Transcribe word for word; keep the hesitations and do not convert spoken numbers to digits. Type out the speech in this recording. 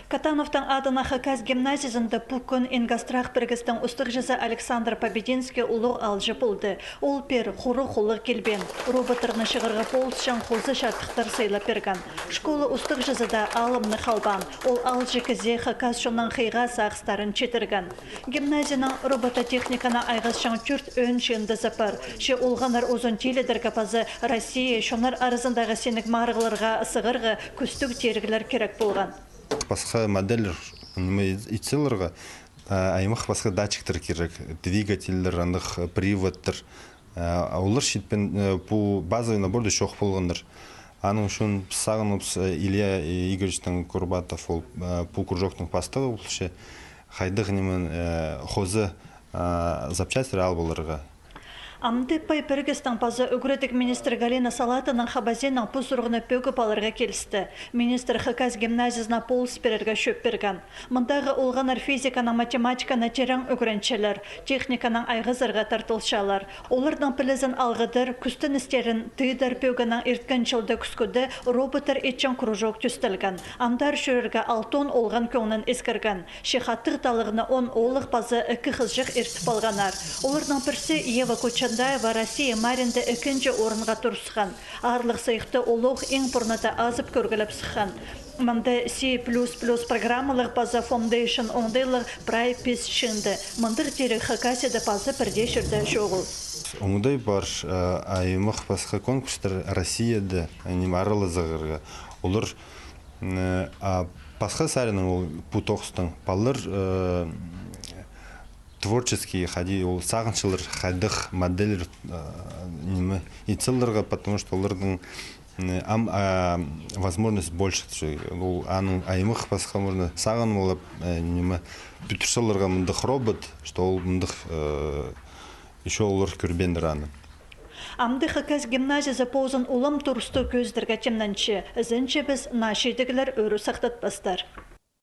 Катановтың адынаах Хакас гимназиязында пу кӱн Ингосстрах пірігістің устағҷызы Александр Побединский улуғ аалҷы полды. Ол пеер хуруғ холлығ килбеен. Роботтарны чығарға полысчаң хоза чардыхтар сыйлап пирген. Школа устағҷызы даа алымны халбаан. Ол аалҷы кізее хакас чонның хыйға сағыстарын читірген. Гимназияның робототехниканаң айғасчаң тӧрт ӧӧн чыындызы пар. Че олғаннар узун тилідерге паза Россия чоннар аразындағы синніг марығларға сығарға кӱстіг тиріглер кирек полған. Пасха модельлер, ниме, ит-, итчелерге, а, аймах пасха датчиктер кирек, двигательлер, андағ приводтар. А, олар читпеен, э, пу базовый наборда чох полғаннар. Аның ӱчӱн сағыныбыс, э, Илья, э, Игоревичтең Курбатов, ол, э, пу кружоктың пастығы полча, хайдағ ниме, э, хоза, а, запчастьтер алып аларға. Амды пай пірігістің паза ӱгредіг министрі Галина Салатовнаң Хабазиннең пу сурығны пӧгіп аларға килісті. Министр хакас гимназиязына полыс пирерге чӧп пирген. Мындағы олғаннар физиканаң математиканы тирең ӱгренчелер, техниканаң айғазарға тартылчалар. Оларның пілізін алғыдар, кӱстеністерін тыыдар пӧгіннең ирткен чылда кӱскӱде роботтар итчең кружок тӧстелген. Андар чӧрерге алтон олған кӧңнін искірген. Че хатығ таллығны он оолах паза ікі хызыҷах иртіп алғаннар. Оларның пірсі Ева Кочандаева Россия мааринда ікінҷі орынға турысхан. Аарлығ сыйыхты олох иң пурнада азып кӧргілеп сыххан. Мында C плюс плюс программалығ паза Foundation оңдайлығ прай пис чыынды. Мындағ тиріг Хакасияда паза пір дее чирде чоғыл. Оңдай пар, э, аймах пасха конкурстар Россияда, ниме, аралазарға. Олар, м, а, пасха саринаң ол пу тоғыстаң. Палалар, э, творческий, хайди ол сағынчалар, хайдағ модельлер, э, ниме, итчелерге, потому что оларның, м, ам, а, возможность больше. Ол аның аймах пасха можно сағын олап, э, ниме, пӱдірчелерге мындағ робот, что ол мындағ, э, ещё олар кӧрбееннер аны. Амды хакас гимназиязы позын улам турыстығ кӧзідерге тимненче. Ізенчебіс, наа чидіглер ӧрі сахтатпастар.